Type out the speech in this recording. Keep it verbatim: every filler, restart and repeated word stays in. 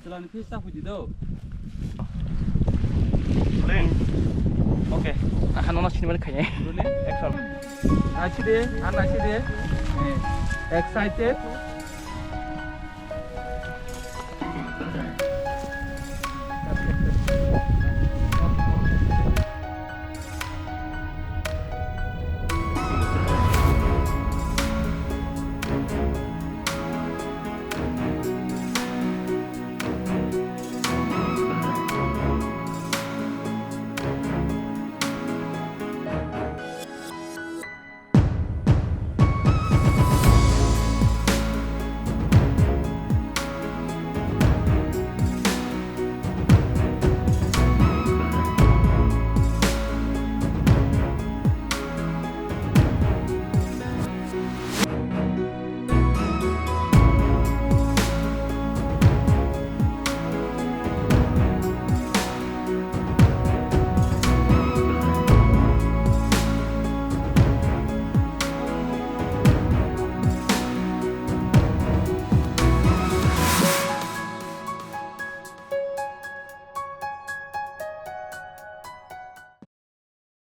Chwlani fees ta huidi do. Rolling. Okay. Aha, nono sinimani khainai. Rolling. Action. Naisidi, ar naisidi. Eh, excited.